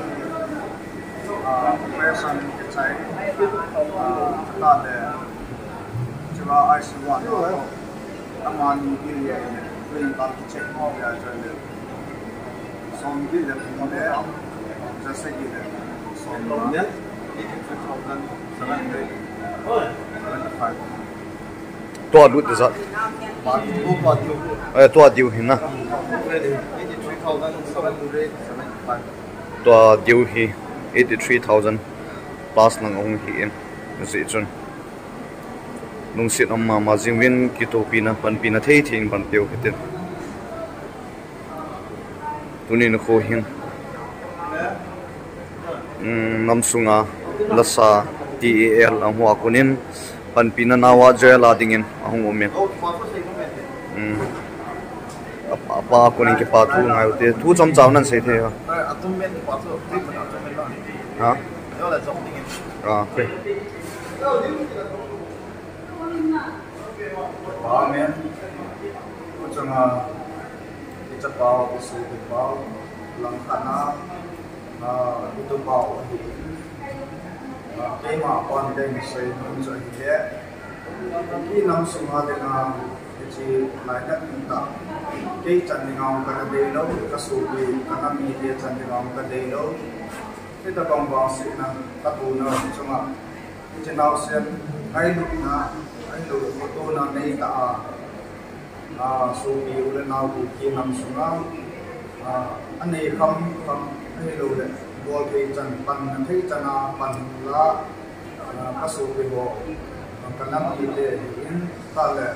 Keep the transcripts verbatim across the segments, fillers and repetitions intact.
hi, ah, operation kichai, ah, ta le, chula I C U a, amani bill ya le, green card check mo ya le, som bill le mo le, jasa bill le, som bill le, eighty-three thousand seven hundred seventy-five. Tua lut ding jat. Tua diu. Eh, tua diu hi na. Tua diu hi eighty three thousand plus lang ahung hi in. Hijeh chun lungset um mama jing uvin, kitopina, panpina thei thei in pan peh u hitin. Tuni nikho hin, um, nam sunga lasa T A L ahung hua konin panpina nao a Joel a dingin ahung um in. Um, apa, apa konin kipa thu ngai u te. Thu chomcha nan sei thei ha. Ha? Ah, okay. Amen. Kuchanga, ichapau, isupipau, langkhatna, ah, itupau ahi. Ah, keima pan deng sei nun chu ahi le. Kuki nam sunga dinga, hiche lainat nita. Kei chan dinga kana dei lou, kasopi, kanam mite chan dinga kana dei lou. Hitabang vangsetna, katuna chunga. Hiche naosen, ngailutna, ngailutna, khotona neita a, a, sopi u le nao Kuki nam sunga, a, anei kham kham, ahilouleh, bol thei chan, panna thei chan a, pan la, a, kasopi ho, a, kanam mite, in, ta le,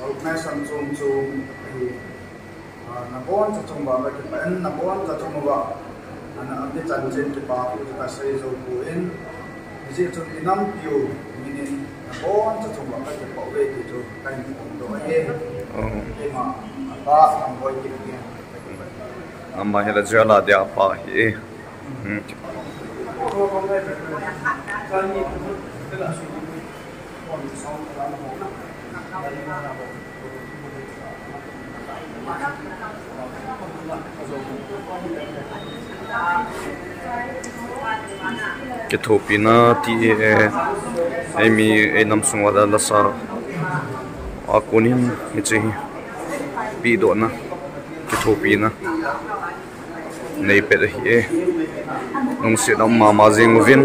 organization chom chom, ahi, Ah, naboncha chunguva kakipah in, naboncha chunguva. Ana, ami chanchin kipa thu chu kasei jou poi. Hijeh chun inampiu minin naboncha chunguva kakipah uve ti chu kahin phongdoh ahi. Oh. Keima apa Thangboikip hi kakipah. Ama hi la Joel a dia apa hi. Hmm. Kithopina ti e, eimi, einam sunga la lasa a konin hiche hi pehdohna, kithopina nei pet ahi e. Lungsetna um mama jing uvin,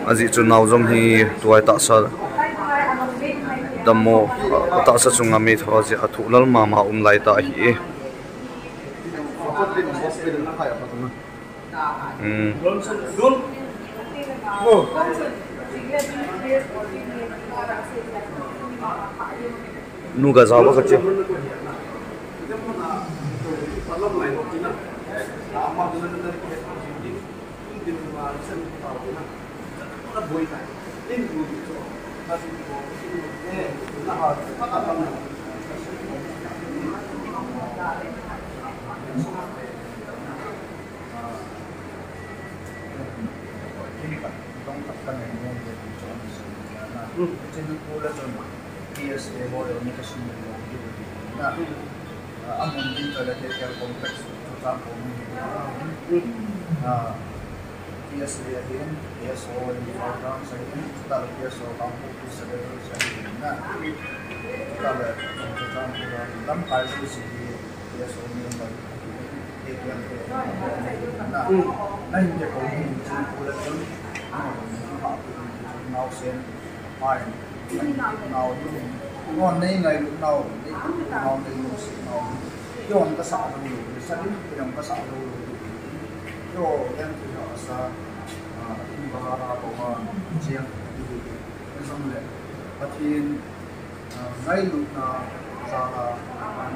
ajeh chu nao jong hi tuai tahsa dammo, tahsa chunga meithal jeh a thohlal mama um lai ta ahi e. Hmm. Nu ga jawa ka che. P S A ho le ni ka sum le lo di di na. Ah, amun din toh le K K L complex chu ta ko ni. Ah, P S A ahin, P S O in five rounds ahin, ta le P S O Kangpokpi seven rounds ahin na. Ta le, lam kai chu si di, P S O member, K K L te, na. Na hin ke ko ni, chu ko le chun, na, na, na, na, na, Pai, nao lu, nao nei ngailut nao, nei nao nei lungset nao. Keiho ka sa lou lou, sa lim keiho ka sa lou lou. Keiho, yan keiho sa, ah, in ba ra ko ma, chiang, di di di. Jong le, Pathen, ah, ngailutna, sa, ah,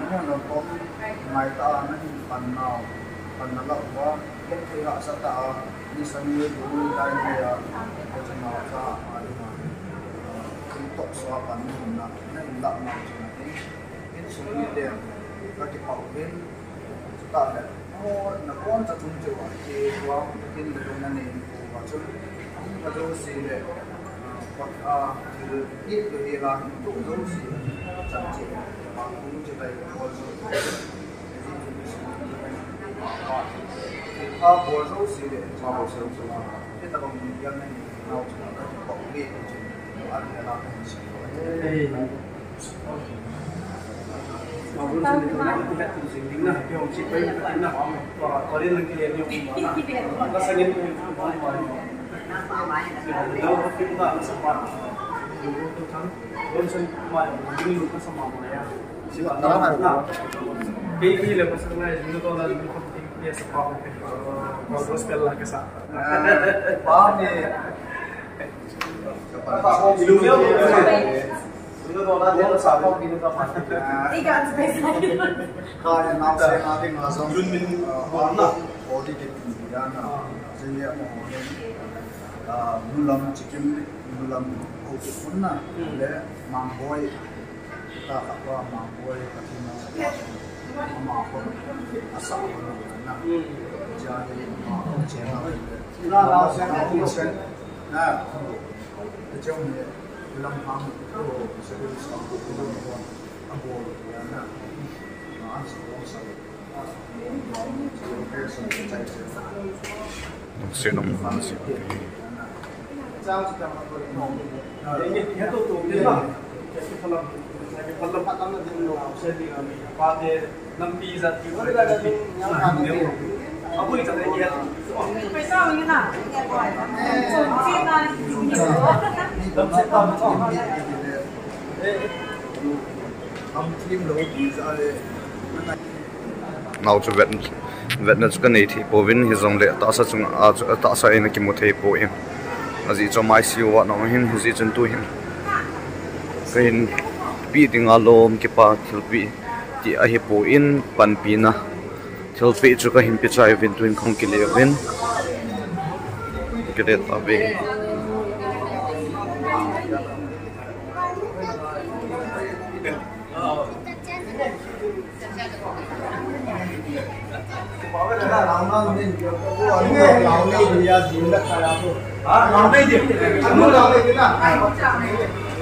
na na ko, ngai ta na hin pan nao, pan na la ba, yan keiho sa ta, Ni sa ni bu ni tai ni a, ko cha na cha a ni ma. Kin tok sua pan ni na, na in la na cha na ni. Kin su ni te, ka ki pau ven. Ta le, o, na kon cha chung chu a, ki wa, kin le na ni ku wa chu. Ka jo si le, pa a, ki ni to ni la, to jo si. Chan chi, pa ku ni tai ko jo. Kei hi le pasal ngai, jing to na, jing to, kei sa pa ko, gospel la kei sa. Ah, pa ni. Ilung leo, ilung leo. Ilung leo na, leo sa pa, ilung sa pa. Iga space. Ka ni na se na ding na song. Ilung min, ah, na. Odi ke ti ya na. Jing ya mo. Ah, mulam chicken, mulam ko ke pun na. Le, mangboi. Ta kha pa Mangboi Pathen a sa pa, ama khun a sa pa na. Cha hi ama khun chen na. Na, na, na, na, na, na, na, lam ham ko, sa ko, sa ko, ko, ko, a bol, na, na, na, sa ko, sa ko. Nung se nung nung se. Nao chu vet, vetna chu ka nei thei pouvin, hijongle tahsa chunga, a chu, tahsa in a kimu thei poi. Ajeh chu ama I C U a nong hin, hijeh chun tu hin. Ka hin peh dinga lom kipa thilpeh ti ahi poi, panpina thilpeh chu ka hin pe chai uvin, tu hin ka hung kile uvin. Kile ta ve.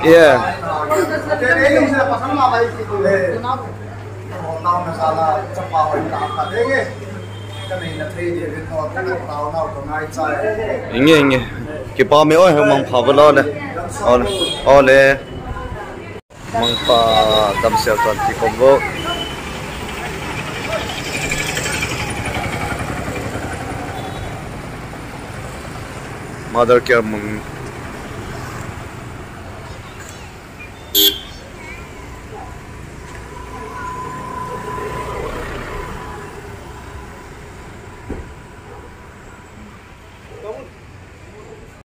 Yeah. Inge, inge. Kipa me oi, mangpha bala le. Ole. Ole. Mangpha damsel tan ti kom bo. Mother care mun.